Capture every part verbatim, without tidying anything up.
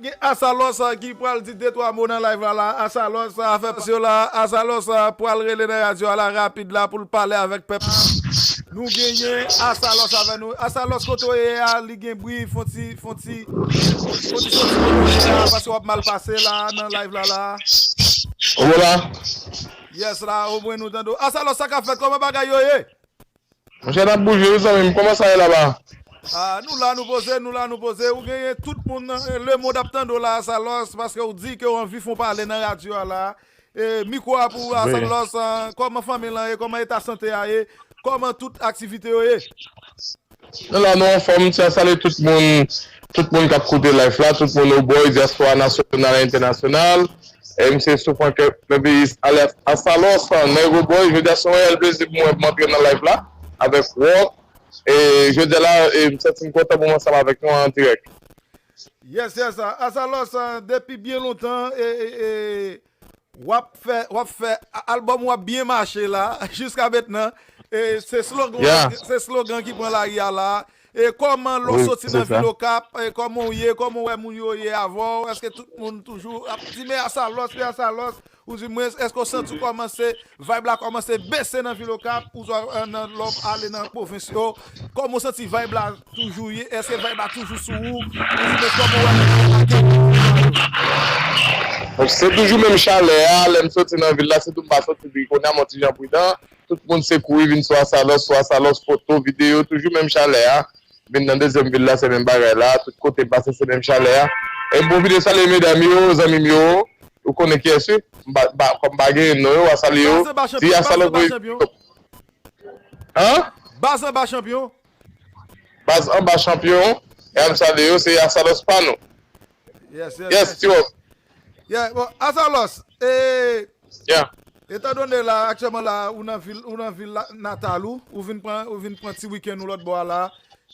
Gen Asalòs, ah, ki pral di de twa mo nan live la, la. Asalòs, ah, afè pase yo la. Asalòs, ah, pral rele nan radyo a la rapid la pou l pale avèk pèp. Nou genyen Asalòs avè nou. Asalòs, kote w ye a, li gen bri, fon ti, fon ti, fon ti soti kote w ye a, paske w ap mal pase la nan live la, la. Ou la? Yes, la, omwen nou tande w. Asalòs, sa k ap fèt? Kòman bagay yo ye? Monchè, n ap bouje, wi, zanmi m. Kòman sa ye laba? Ah, nou la, nou poze, nou la, nou poze. Ou genyen tout moun, eh, lemonn ap tande w la, Asalòs, paske w di ke w anvi fon pale nan radyo a la. E mikwo a pou ou, Asalòs, ah, kòman fanmi lan ye, kòman eta sante a ye, kòman tout aktivite yo ye? Nou la, nou anfòm, m ti a salye tout moun, tout moun k ap koute live la, tout moun Obòy, dyaspora nasyonal e entènasyonal. E m se Soufran Kèpèveyis alyas Asalòs, nèg Obòy. Jodi a se yon reyèl plezi pou mwen pou m antre nan live la avèk Rock. E jodi a la, e m santi m kontan pou m ansanm avèk nou an dirèk. Yes, yes, ah, Asalòs, ah, depi byen lontan, e, e, e, w ap fè, w ap fè, a-, albòm ou ap byen mache la, jiska mentnan. E se slogan, yeah, se slogan ki pran lari a la. E kòman lè w, wi, soti nan vil Okap, e kòman w ye, kòman w wè moun yo ye avè w? Èske tout moun toujou ap di, "Men Asalòs, men Asalòs"? Ou di mwen, èske w santi w kòmanse, vibe la kòmanse bese nan vil Okap, ou swa, eh, nan, lè w ale nan pwovens yo? Kòman w santi vibe la toujou ye? Èske vibe la toujou sou ou? Ou di mwen, kòman w wè moun yo? Se toujou menm chalè a, lè m soti nan vil la, sitou m pa soti vil kounye a, m yon ti jan pridan. Tout moun se kouri vin sou Asalòs, sou Asalòs, foto, videyo, toujou menm chalè a. Vin nan dezyèm vil la, se menm bagay la. Tout kote m pase, se menm chalè a. E m pwofite salye medam yo, zanmi m yo. Ou konnen kiyès, wi. M pa, pa, kòm m pa genyen non yo, w a salye yo. Baz anba chanpyon, baz anba chanpyon. An? Baz anba chanpyon. Baz anba chanpyon. E a m salye yo, se Asalòs pa nou. Yes, yes, yes, yes. Ti wòf. Yeah, bon, Asalòs, e, yeah, etandone la, aktyèlman la, ou nan vil, ou nan vil la, natal ou, ou vin pran, ou vin pran ti wikenn ou lòt bò a la.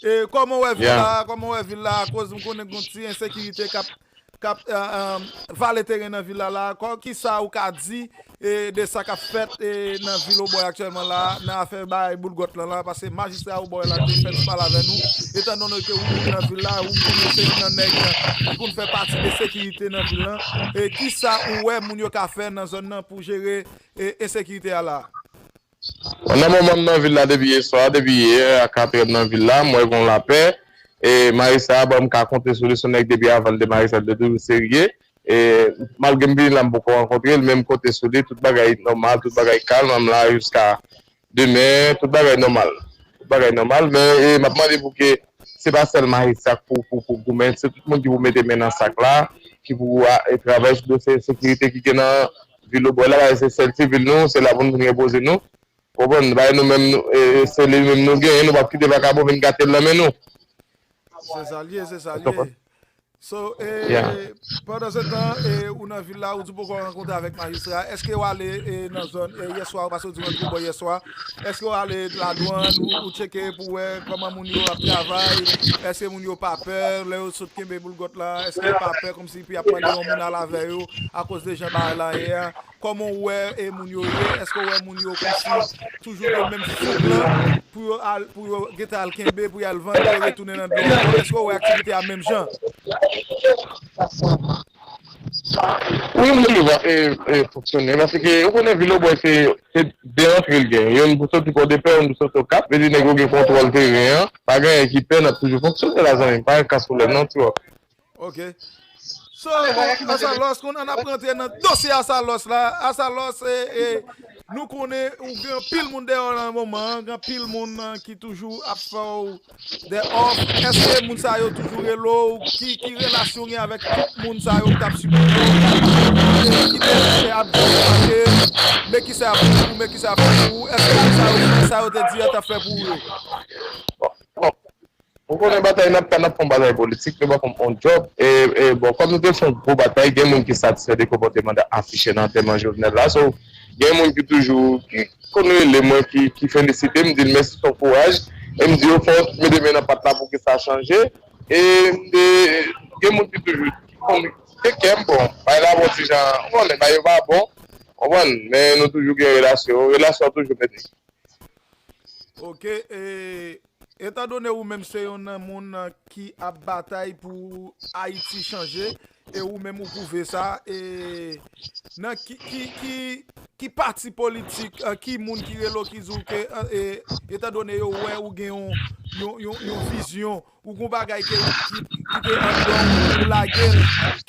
E kòman w wè vil la, yeah, kòman w wè vil la, akoz m konnen gon ti ensekirite k ap, k ap, eh, eh, vale teren nan vil la la. Kò, kisa ou ka di, e, de sa k ap fèt, e, nan vil Obòy aktyèlman la, nan afè bay boulgòt lan la, paske majistra Obòy la te fè ti pale avè nou, etandone ke ou menm nan vil la, ou menm se youn nan nèg ki konn fè pati de sekirite nan vil lan, e kisa ou wè moun yo ka fè nan zòn nan pou jere, e, ensekirite a la? Bon, nan moman m nan vil la depi yè swa, depi yè a katrè m nan vil la, m wè gon lapè. E majistra a, bon, m ka konte sou li, se yon nèg depi avan l demare sa, l te toujou serye. E malgre m vini la, m poko rankontre l, men m konte sou li, tout bagay nòmal, tout bagay kalm, m la jiska demen, tout bagay nòmal. Tout bagay nòmal, men, e, m ap mande pou ke se pa sèl majistra k pou, pou, pou goumen, se tout moun ki pou mete men nan sak la, ki pou a, e, travay sou dosye ensekirite ki gen nan vil Obòy la, paske se sèl ti vil nou, se la pou nou vin repoze nou. Konprann? Bay nou menm, nou, e, e, se li menm nou genyen, nou p ap kite vakabon vin gate l nan men nou. Se sa l ye, se sa l ye. So, e, yeah, pandan se tan, e, ou nan vil la, ou di w poko rankontre avèk majistra. Èske w ale, e, nan zòn, e, yè swa, paske w di w rantre bò yè swa? Èske w ale ladwann, ou, ou tcheke pou wè kòman moun yo ap travay? Èske moun yo pa pè lè yo sot kenbe boulgòt la? Èske yo pa pè kòmsi pou y ap mande yon moun al avè yo akoz de jan bagay la ye a? Kòman w wè, e, moun yo ye? Èske w wè moun yo kòmsi toujou gen menm fouk lan pou yo al, pou yo gentan al kenbe, pou y al vann, pou yo retounen nan dlo ankò? Èske w wè aktivite a menm jan? Wi, m toujou va, e, e, fonksyone, paske ou konnen vil Obòy se, se de antre l gen. Youn pou soti Pòdepè, youn pou soti Okap. Vle di nèg yo gen kontwòl teren an. Pa gen anyen ki pè, n ap toujou fonksyone la, zanmi m. Pa gen kas pwoblèm non, ti wòf. Ok. So, bon, Asalòs, kounye a n ap rantre nan dosye Asalòs la. Asalòs, e, e, nou konnen ou gen anpil moun dèyè w nan moman an, gen anpil moun, eh, ki toujou ap fè w dè òf. Èske moun sa yo toujou rele w? Ki, ki relasyon w gen avèk tout moun sa yo ki t ap sipòte w? E ki te fè ap di w, men ki sa y ap fè pou ou, men ki sa y ap fè pou ou? Èske moun sa yo, sa yo te di a t ap fè pou ou yo? Bon, bon. Ou konnen batay n ap fè, n ap fè yon batay politik, nou pa konn yon djòb. E, e, bon, kòm nou te fè yon gwo batay, gen moun ki satisfè de konpòteman n te afiche nan antèman Jovenel la. So, gen moun ki toujou, ki konn rele mwen, ki, ki felisite m, di m mèsi, se yon kouraj. E m di yo, fò w mete men nan pat la pou ke sa chanje. E m te, gen moun ki toujou, ki konn, te kè m, bon, bagay la bon ti jan, ou konnen, bagay yo pa bon, konprann, men nou toujou gen relasyon, relasyon toujou mete. Ok, e, etandone ou menm se youn nan moun, eh, ki ap batay pou Ayiti chanje, e ou menm ou pwouve sa, e nan ki, ki, ki, ki pati politik, eh, ki moun ki rele w ki di w ke, eh, eh, etandone yo wè ou gen yon, yon, yon, yon vizyon, ou gen yon bagay ke, ki, ki te anndan w, ou lage l,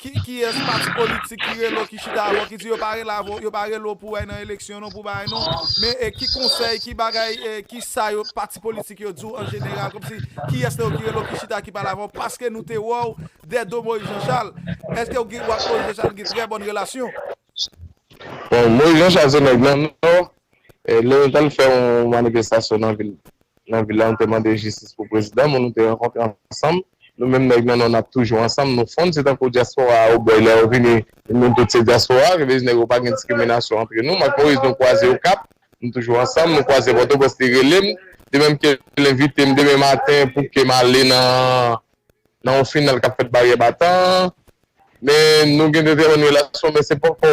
ki, kiyès pati politik ki rele w, ki chita avè w, ki di yo pa rele avè w, yo pa rele w pou w al nan eleksyon non, pou bagay non, men, eh, ki konsèy, ki bagay, eh, ki sa yo, pati politik yo di w an jeneral, kòmsi kiyès nan yo ki rele w, ki chita, ki pale avè w, paske nou te wè w dè do Moyiz Janchal. Èske w gen, w ak Moyiz Janchal gen trè bòn relasyon? Bon, Moyiz Janchal se nèg nan Nò. E, lè nou t al fè yon manifestasyon nan vil, nan vil la, nou te mande jistis pou prezidan, men nou te rankontre ansanm. Nou menm nèg nan Nò, n ap toujou ansanm. Nou fonn, se tankou dyaspora a, obòy lè yo vini, nou tout se dyaspora, sa vle di nèg yo pa gen diskriminasyon antre nou. M ak Moyiz, nou kwaze Okap, nou toujou ansanm, nou kwaze Pòtoprens, li rele m, de menm ke l envite m demen maten pou ke m ale nan nan yon final k ap fèt Baryè Batan. Men nou gen de trè bòn relasyon, men se poko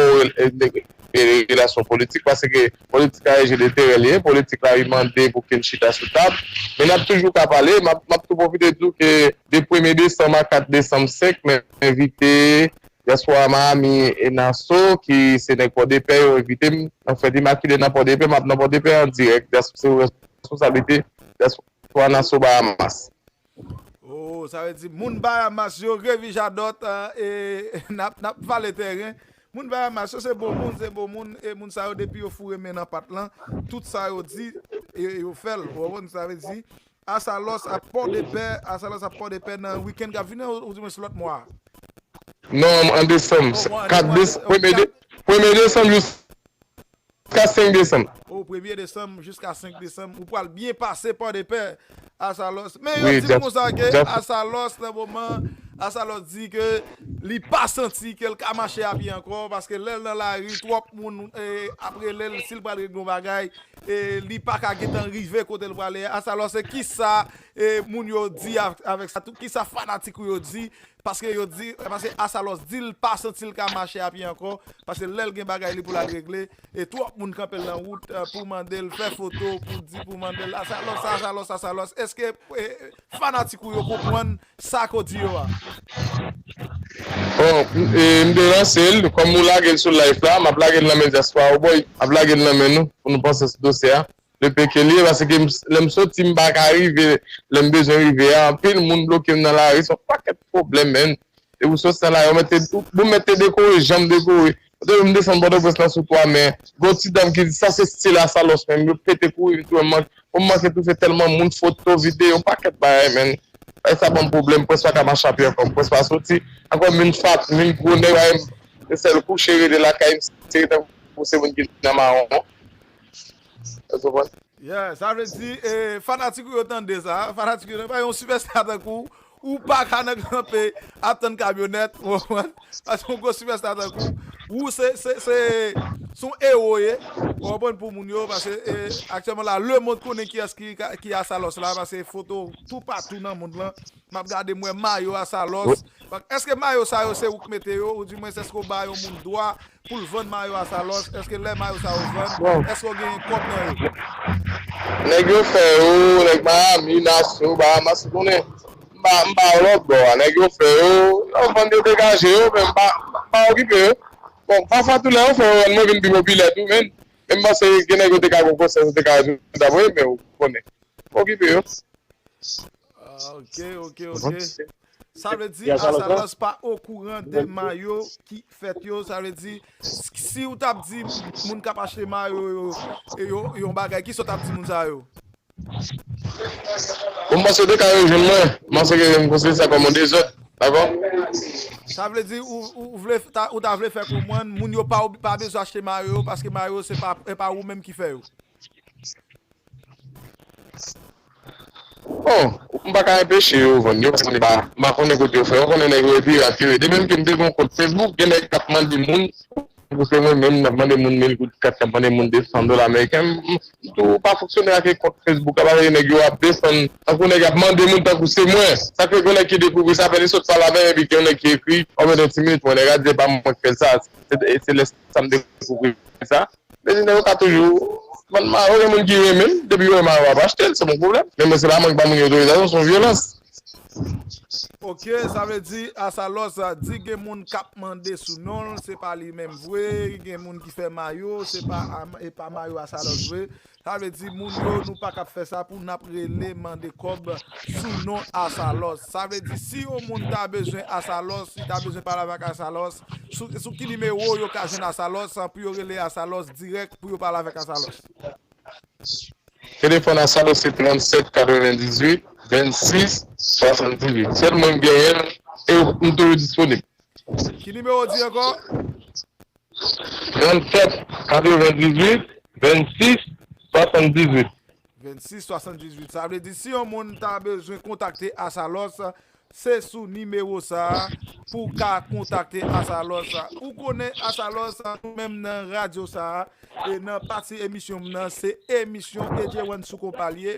relasyon politik, paske politik la e je de terè li ye, politik la li mande pou ke n chita sou tab, men n ap toujou ka pale, m ap, m ap tou pwofite di w ke de premye desanm a kat desanm, senk, m envite dyaspora Miami e Nassau, ki se nèg Pòdepè, yo envite m nan fèt Imakile nan Pòdepè, m ap nan Pòdepè an dirèk, se responsablite dyaspora Nassau Bahamas. Oh, sa vle di moun Bahamas yo, Revi Jadot, e n ap, n ap vale tèren. Moun Bahamas yo se bon moun, se bon moun, e moun sa yo depi yo foure men nan pat lan, tout sa yo di, e yo fè l. Ou konprann sa vle di? Asalòs ap Pòdepè, Asalòs ap Pòdepè nan wikenn k ap vini, ou, oudimwens lòt mwa a. Non, an desanm. Kat desanm, premye desanm jis Jiska senk desanm. O premye desanm jiska senk desanm, ou pral byen pase Pòdepè, Asalòs. Men yo di m konsa ke Asalòs nan moman, Asalòs di ke li pa santi ke l ka mache a pye ankò, paske lè l nan lari, twòp moun ap rele l, si l pral regle yon bagay, e li pa ka gentan rive kote l prale a. Asalòs, se kisa e moun yo di avèk sa tou, kisa fanatik ou yo di, paske yo di, paske Asalòs di l pa santi l ka mache a pye ankò, paske lè l gen bagay li pou l al regle, e twòp moun kanpe l nan wout pou mande l fè foto, pou di, pou mande l Asalòs, Asalòs, Asalòs. Èske fanatik ou yo konprann sa ke w di yo a? Bon, m delanse l, kòm ou lage l sou live la, m ap lage l nan men dyaspora, o bòy, m ap lage l nan men nou, pou nou panse sou dosye a. Le pe ke li ye, paske lè m soti, m pa ka rive, lè m bezwen rive a, anpil moun bloke m nan lari, se yon pakèt pwoblèm, menn. E ou soti nan lari, ou mèt te, ou mèt te dekore, jan m dekore. Kote m desann Pòtoprens lan sou twa, men gen yon ti dam ki di, sa se stil Asalòs, menn. Yo pete kouri vin touye m, m manke toufe tèlman moun, foto, videyo, yon pakèt bagay, menn. Bagay sa ban m pwoblèm, m prèske pa ka mache a pye ankò, m prèske pa soti. Ankò m vin fat, m vin gwo nèg, se sèl kouche rete lakay m, se tankou se moun ki nan mawon. Yeah, sa vle di, e, fanatik ou yo tande sa, fanatik ou yo, pa yon sipèsta tankou ou pa ka nan kanpe ap tann kamyonèt, ou konprann? Paske yon gwo sipèsta tankou ou se, se, se, se yon ewo ye, ou konprann, pou moun yo, paske e, aktyèlman la, lemonn konnen kiyès ki, ki Asalòs la, paske foto toupatou nan mond lan, m ap gade, m wè mayo Asalòs. Èske mayo sa yo se ou k mete yo, oudimwens èske w ba yon moun dwa pou l vann mayo Asalòs? Èske lè mayo sa yo vann, èske w genyen kòb nan yo? Nèg yo fè yo, nèg Miami, Nassau, Bahamas, ou konnen. M pa, m pa lòt bò a. Nèg yo fè yo, yo vann yo, degaje yo, men m pa, m pa okipe yo. Bon, pafwa tou lè yo fè yo vann, mwen vin pi popilè tou, menn. Men m panse gen nèg yo te ka gen konsyans, yo te ka jwenn apre, men ou konnen. M pa okipe yo. Ah, ok, ok, ok. Sa vle di Asalòs pa okouran de mayo ki fèt yo, sa vle di si w t ap di moun k ap achte mayo yo, yo, yon bagay, kisa w t ap di moun sa yo? Bon, m panse yo te ka rejwenn mwen, m panse ke m konsidere sa kòm yon dezòd, dakò? Sa vle di ou, ou vle, ou ta vle fè konprann moun yo pa, pa bezwen achte mayo yo paske mayo se pa, e pa ou menm ki fè yo. Bon, m pa ka anpeche yo vann yo, paske m pa, m pa konnen kote yo fè yo, m konnen nèg yo e pirat yo ye. Depi menm ke m te gen yon kont Facebook, gen nèg k ap mande moun, pou se mwen menm, n ap mande moun mil goud, kat k ap mande moun de san dola ameriken, m, m tou pa fonksyone ak kont Facebook la, paske nèg yo ap desann, tankou nèg ap mande moun tankou se mwen. Sa fè gen nèg ki dekouvri sa, apèn li sot pale avè m, epi gen yon nèg ki ekri, o mwen de ti minit, mwen, nèg a di se pa mwen k fè l sa, se, se lè sa m dekouvri sa. Men nèg yo ka toujou vann mayo, gen moun ki renmen l, depi yo wè mayo a, yo ap achte l, se pa yon pwoblèm. Men mwen, se pa mwen ki ba moun yo otorizasyon, se yon vyolans. Ok, sa vle di Asalòs di gen moun k ap mande sou non l, se pa li menm vre, gen moun ki fè mayo, se pa, e pa mayo Asalòs vre. Sa vle di moun yo, nou pa k ap fè sa pou n ap rele mande kòb sou non Asalòs. Sa vle di si yon moun ta bezwen Asalòs, li ta bezwen pale avèk Asalòs, sou, sou ki nimewo yo ka jwenn Asalòs pou yo rele Asalòs dirèk pou yo pale avèk Asalòs? Telefòn Asalòs se trannsenk katrevendizuit vennsis swasanndizuit. Sèl mwen m genyen l e m toujou disponib. Ki nimewo w di ankò? Trannsenk katrevendizuit vennsis swasanndizuit. Vennsis swasanndizuit. Sa vle di si yon moun ta bezwen kontakte Asalòs, se sou nimewo sa a pou w ka kontakte Asalòs. Ou konnen Asalòs, nou menm nan radyo sa a, e nan pati emisyon m nan, se emisyon Edjewann sou konpa l ye.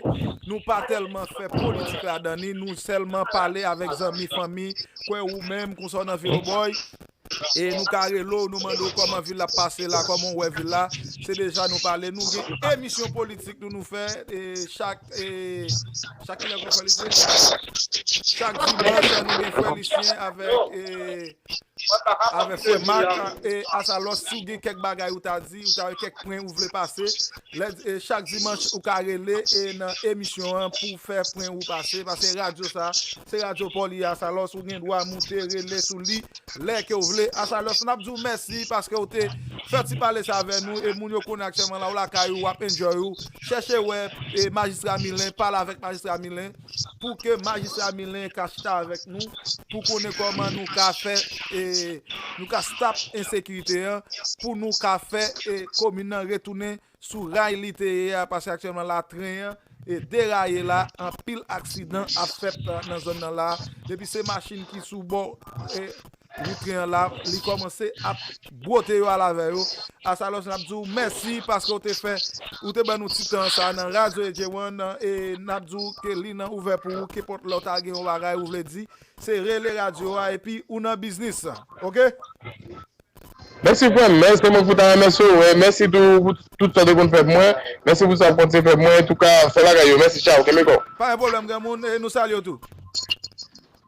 Nou pa tèlman fè politik ladan li, nou sèlman pale avèk zanmi, fanmi, kwè ou menm, konsa w nan Vilobòy. E nou ka rele w, nou mande w kòman vil la ap pase la, kòman w wè vil la. Se deja nou pale, nou gen emisyon politik nou nou fè e chak e chak kilè nou fè li se chak dimanch nou gen frè Lisyen avèk e avèk frè Mak e Asalòs, si w gen kèk bagay ou ta di, ou ta gen kèk pwen ou vle pase, lè e chak dimanch ou ka rele e nan emisyon an pou fè pwen ou pase, paske radyo sa se radyo pa w li ye Asalòs, ou gen dwa moute rele sou li lè ke w vle. Asalòs, n ap di w mèsi paske w te fè ti pale sa avè nou e moun yo konnen aktyèlman la w lakay ou, w ap enjoy ou. Chèche wè e majistra Milen, pale avèk majistra Milen pou ke majistra Milen ka chita avèk nou pou konnen kòman nou ka fè e nou ka stop ensekirite an, pou nou ka fè e komin nan retounen sou ray li te ye a, paske aktyèlman la tren an e deraye la, anpil aksidan ap fèt nan zòn nan la, depi se machin ki sou bò e wout tren an la, li kòmanse ap bwote yo al avè yo. Asalòs, n ap di w mèsi paske w te fè, ou te ban nou ti tan sa nan radyo Edjewann e n ap di w ke li nan ouvè pou ou, kenpòt lè w ta gen yon bagay ou vle di, se rele radyo a epi ou nan biznis, ok? Mèsi frè m, men se mwen pou ta remèsye w, e mèsi tou pou tout sa w te konn fè pou mwen, mèsi pou sa w kontinye fè pou mwen, antouka fè bagay yo, mèsi, tchaw, kenbe kò w. Pa gen pwoblèm granmoun, e nou salye w tou.